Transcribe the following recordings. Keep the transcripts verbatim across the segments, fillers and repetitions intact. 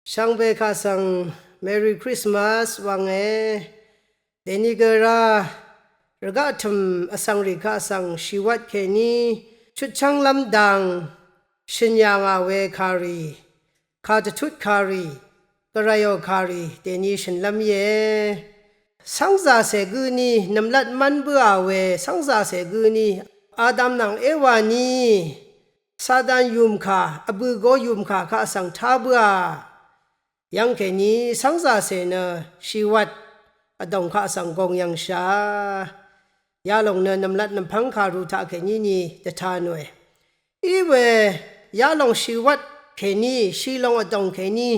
Shvngbe kaq svng Merry Christmas wvnge. Dèni gø rá rvgaq tø̀m vsvngrì kaq svng shìwvt kèní chutchv́nglv́m dang shø̀n yà ngà we kàrì, kàdvtut kàrì, gvrayò kàrì dèni shø̀nlv́m íe. Cv́ngzàcè gǿní nv̀mlat mv́n bǿà we cv́ngzàcè gǿní Adam nvng Ewa ní Satan yùmkà, vbø̀ go yùmkà kaq svng tá bǿà. Yv́ng kèní cv́ngzàcè nø shìwvt vdòng kaq svng gong yv̀ngshà. Yalòng nø nv̀mlat nv̀mpv́ng kàru taq kèní ni dvtá nòe. Iwe yalòng shìwvt kèní, shìlòng vdòng kèní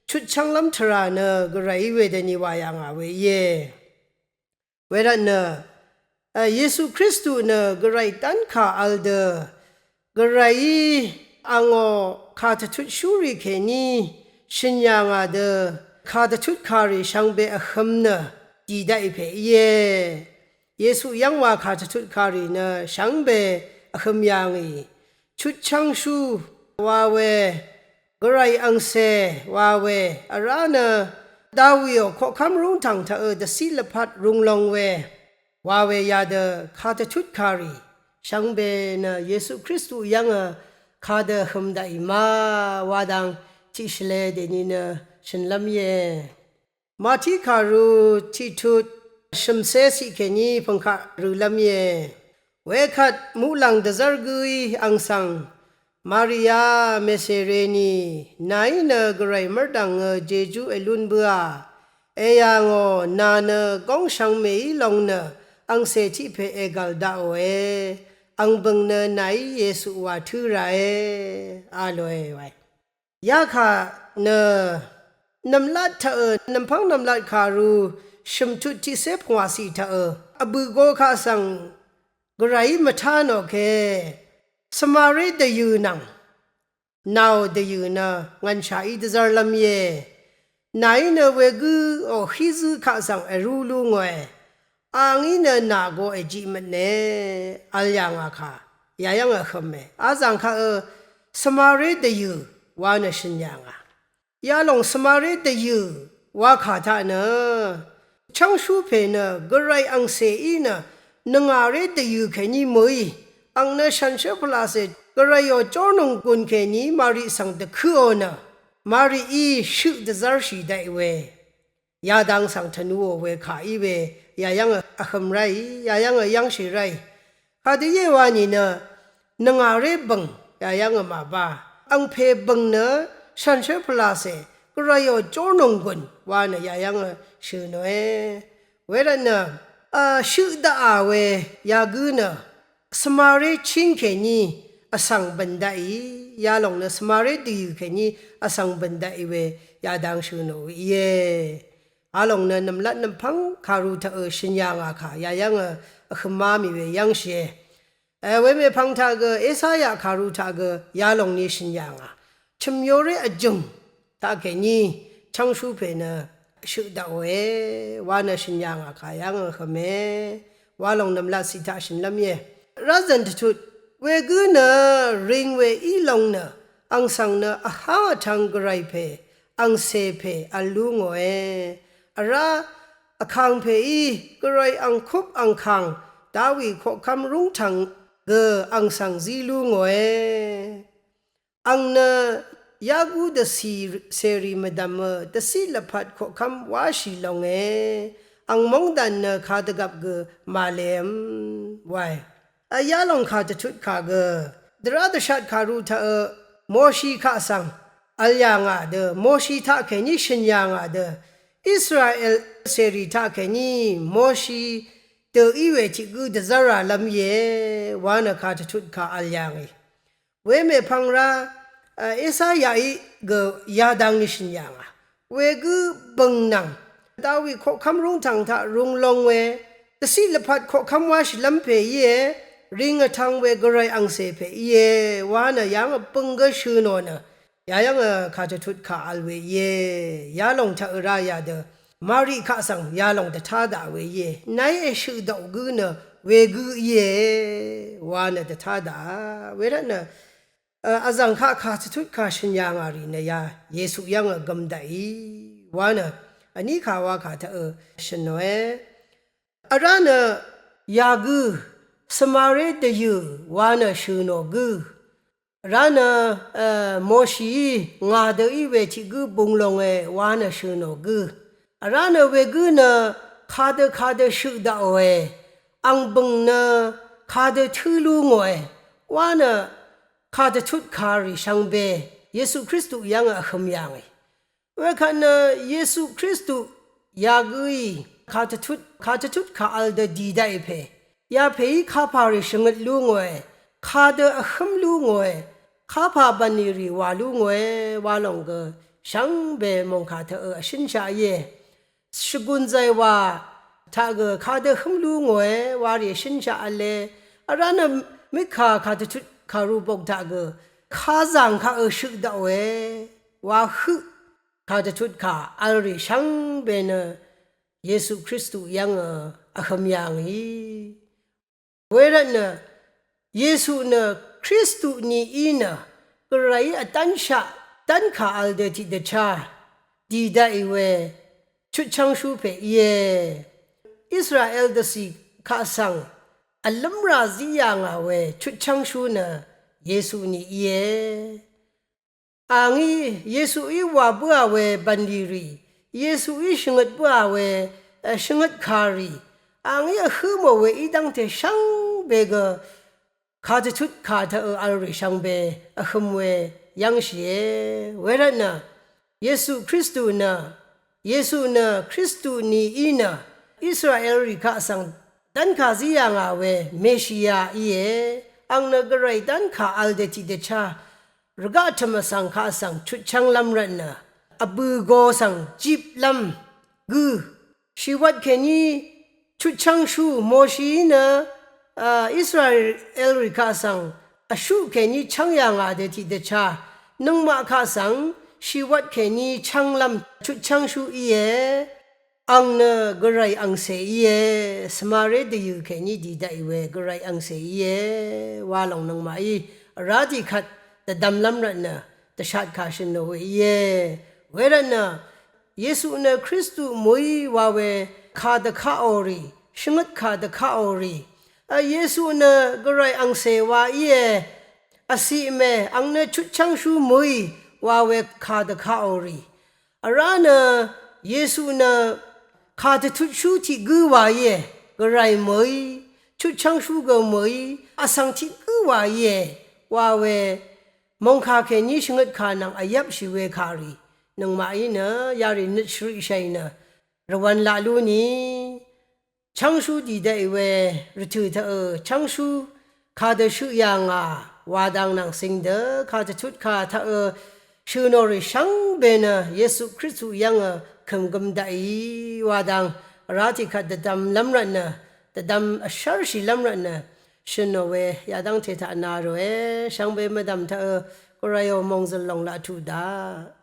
chutchv́nglv́m tvrà nø gvray í we dvni wà yà ngà we íe. Wervtnø, e, Yesu Kristu nø gvray dv́nkà vl dø, gvrayí angò kàdvtutshúrì kèní shø̀n yà ngà dø, kàdvtut kàrì shvngbe vhøm nø dì daqì pè íe. Yesu yv́ng wa kàdvtut kàrì nø shvngbe vhøm yà ngì. Chutchv́ngshú wa we, gvray angcè wa we, vrá nø Dawiò koqkv́m rúngtv̀ng taqø dvciq lvpat rūng long we, wa we yadø kàdvtut kàrì shvngbe nø Yesu Kristu yv́ngø kadø vhøm daqì ma wa dang tiqshvle dèni nø shø̀nlv́m íe. Mati kàru tiqtut shø̀mcé ciq kèní pø̀ngkaq rølv́m íe. Wekvt muqlàng dvzv́r gǿí ang svng, Maria Mèsèreni, nàí nø gvray mv́rdv̀ngø jejú èlún bǿà. Èyà ngò nà nø góngshvng mèí long nø angcè tiq pè ègv̀l daqòe. Ang bø̀ng nø nàí Yesu wà tǿ ràe, a lòe wae. Yakà nø nv̀mlat taqø, nv̀mpv́ng nv̀mlat kàru shø̀mtut tiqcé pvngwàciq taqø, vbø̀ go kaq svng gvrayí mvtá nò ke, svmaré dvyø̀ nvng nàò dvyø̀ nø ngv̀nshà í dvzv́rlv́m íe. Nàí nø wegǿò hí zǿ kaq svng èrú lú ngòe. Angí nø nà go èjiq mvtne, vl yà ngà kà, yayv́ng vhø̀me. Azàng kaqø, svmaré dvyø̀ wa nø shø̀n yà ngà. Yalòng svmaré dvyø̀ wa kà taq nø, chv́ngshú pè nø, gvray angcèí nø, nvngàré dvyø̀ kèní mø̀í, ang nø shànshér pvlacè, gvrayò jórnònggùn kèní Mari svng dvkø̄ò nø, Marií shøq dvzv́rshì daqì we. Yadang svng tvnuò we kà í we, yayv́ngø vhøm ráì, yayv́ngø yv́ngshì ráì. Kadø íe wa nìnø, nvngàré bø̀ng, yayv́ngø màbá. Angpè bø̀ng nø, shànshér pvlacè, gvrayò jórnònggùn, wa nø yayv́ngø shø̀ nòe. Wervtnø, a, shøq daqà we, yagǿ nø, svmaré chíng kèní vsvng bø̀n daqì, yalòng nø svmaré dvyø̀ kèní vsvng bø̀n daqì we yadang shø̀ nò we íe. Alòng nø nv̀mlat nv̀mpv́ng kàru taqø shø̀n yà ngà kà, yayv́ngø vhømá mì we yv́ngshìe. E, wemèpvng taq gø, Esaya kàru taq gø, yalòng ni shø̀n yà ngà. Chø̀myoré vjø̀ng taq kèní, chv́ngshú pè nø, shøq daqòe, wa nø shø̀n yà ngà kà yv́ngø vhøme, wa lòng nv̀mlat ciq taq shø̀nlv́m íe. Razv̀n dvtut, wegǿ nø, ring we í long nø, ang svng nø, vháng vtvng gvray pè, angcè pè, vl lú ngòe. Vrá, vkàng pèí, gvray angkup angkàng, Dawi koqkv́m rúngtv̀ng gø, ang svng zí lú ngòe. Ang nø yagú dvcì cèrì mvdv̀mø dvciq lvpat koqkv́m wáshì longe, ang móngdàn nø kadvgvp gø màlèvm wae. Vyá lòng kà dvtut kà gø, dvrá dvshat kàru taqø, Moshi kaq svng vl yà ngà dø, Moshi taqkèní shø̀n yà ngà dø, Israel cèrì taqkèní Moshi dø í we tiq gǿ dvzv́ràlv́m íe, wa nø kà dvtut kà vl yà ngì. Wemèpvng rá, e, Esayaí gø yadang ni shø̀n yà ngà. Wegǿ bø̀ng nvng, Dawi koqkv́m rúngtv̀ng taq rūng long we, dvciq lvpat koqkv́m wáshìlv́m pè íe, ring vtvng we gvray angcè pè íe, wa nø yayv́ngø bø̀ng gø shø̀ nò nø, yayv́ngø kà dvtut kà vl we íe, yalòng taq vrá yadø, Mari kaq svng yalòng dvtá daq we íe, nàí èshøq daq gǿ nø, wegǿ íe, wa nø dvtá daq, wervtnø, Vzv̀ng kaq kàdvtut kà shø̀n yà ngà rì nø ya Yesu yv́ng gøm daqì wa nø vní kà wa kà taq shø̀n nòe. Vrá nø yà gø Svmaré dvyø̀ wa nø shø̀ nò gø, vrá nø Moshií ngà dø í we tiq gǿ bung longe wa nø shø̀ nò gø, vrá nø wegǿ nø kadø kadø shøq daqòe, ang bø̀ng nø kadø tǿ lú ngòe wa nø kàdvtut kàrì shvngbe Yesu Kristu yv́ng vhøm yà ngì. Wekvt nø Yesu Kristu yagǿí kàdvtut, kàdvtut kà vl dø dì daqì pè, yapèí kapà rì shvngøt lú ngòe, kadø vhǿm lú ngòe, kapà bv̀nlì rì wà lú ngòe wa lòng gø shvngbe mòngkà taq ø vshǿnshaq íe. Shvgùn zàywà taq gø kadø hǿm lú ngòe wa rì vshǿnshaq v̄le. Vrá nø møt kà kàdvtut kàru bok taq gø kazàng kaq ø shøq daqòe wa høq kàdvtut kà vl rì shvngbe nø Yesu Kristu yv́ng ø vhøm yà ngì. Wervt nø Yesu nø Kristu ni í nø Gvrayí vdv́nshaq dv́nkà vl dø tiqdvchá dì daqì we chutchv́ngshú pè íe. Israel dvcì kaq svng vlǿmrà zí yà ngà we chutchv́ngshú nø Yesu ni íe. Angí Yesuí wà bǿà we bv̀nlì rì, Yesuí shvngøt bǿà we shvngøt kà rì, angí vhǿ mò we í dv́ngte shvngbe gø kàdvtut kà taq ø vl rì shvngbe vhøm we yv́ngshìe. Wervt nø Yesu Kristu nø, Yesu nø Kristu ni í nø Israel rì kaq svng dv́nkà zí yà ngà we Meshia íe. Ang nø Gvray dv́nkà vl dø tiqdvchá rvgaq tø̀m vsvng kaq svng chutchv́nglv́m rvtnø vbø̀ go svng jiplv́m gǿ shìwvt kèní chutchv́ngshú Moshií nø Israel rì kaq svng vshuq kèní chv́ng yà ngà dø tiqdvchá nøngmaq kaq svng shìwvt kèní chv́nglv́m chutchv́ngshú íe. Ang nø Gvray angcè íe, Svmaré dvyø̀ kèní dì daqì we Gvray angcè íe wa lòng nøngmaqí vrá tiqkvt dvdvmlv́m rvtnø dvshat kà shø̀n nò we íe. Wervtnø Yesu nø Kristu mø̀í wa we kà dvkaqò rì, shvngøt kà dvkaqò rì, Yesu nø Gvray angcè wa íe, vciq mè ang nø chutchv́ngshú mø̀í wa we kà dvkaqò rì, vrá nø Yesu nø kàdvtutshú tiq gǿ wa íe, Gvray mø̀í, chutchv́ngshú gø mø̀í, vsvng tiq gǿ wa íe wa we mòngkà kèní shvngøt kà nvng vyvpshì we kà rì nøngmaqí nø yarì nøt shvriqshàì nø rvwv̄n laq lú ni. Chv́ngshú dì daqì we rvtø̀ taq ø chv́ngshú kàdø shøq yà ngà wa dang nvng cing dø kàdvtut kà taq ø shø̀ nò rì shvngbe nø Yesu Kristu yv́ng ø kø̀m gøm daqì wa dang vrá tiqkvt dvdvmlv́m rvtnø dvdvm vshv́rshìlv́m rvtnø shø̀n nò we yadv́ngte taq na ròe. Shvngbe mvdv̀m taq ø Gvrayò mòngzø̀l lòng laq tuq daq.